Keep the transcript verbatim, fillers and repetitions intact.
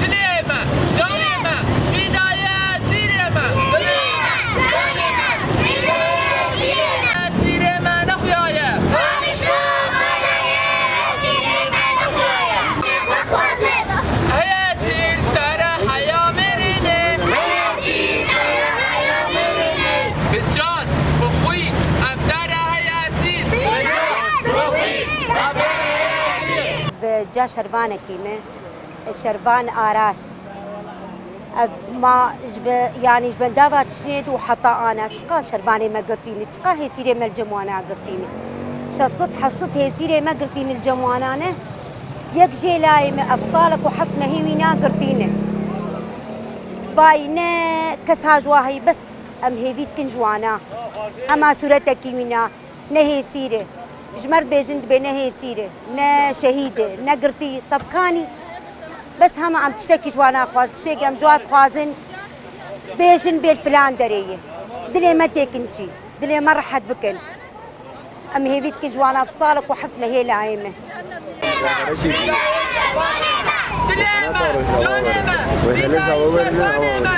Dilê me, canê me, fîdayê esîrê me. Esîrê me nexuyaye. Hey esîr, te re heya mêrîne. Bi can, bi xwîn, em te re hey esîr. Bi can, bi xwîn, em te re hey esîr. Bi ca şervanekî me. Şervan Aras. Ev ma ji bi, yanî ji bendava tiştê û heta ana çiqa şervanê me girtîne, çiqa hêsîrê me li cem wana girtîne. Şeş sed heft sed hêsîrê me girtîne li cem wana ne. Yek jê layê me ev salek û heft mehê wî na girtîne. Vay ne kes ha ji wa heyî, bes em hêvî dikin ji wana. Hema sûretekî wî na. Ne hêsîr e. Ji me re dibêjin dibê ne hêsîr e, ne şehîd e, ne girtî, tebkanî. Bes hema em tiştekî ji wan naxwazin, tiştekî em ji wan dixwazin, bêjin bêl filan derê ye. Dilê me têkin çî, dilê me rehet bikin. Em hêvî dikin ji wan ev salek û heft mehê layê me. Dilê me, canê me, fîdayê şervanê me.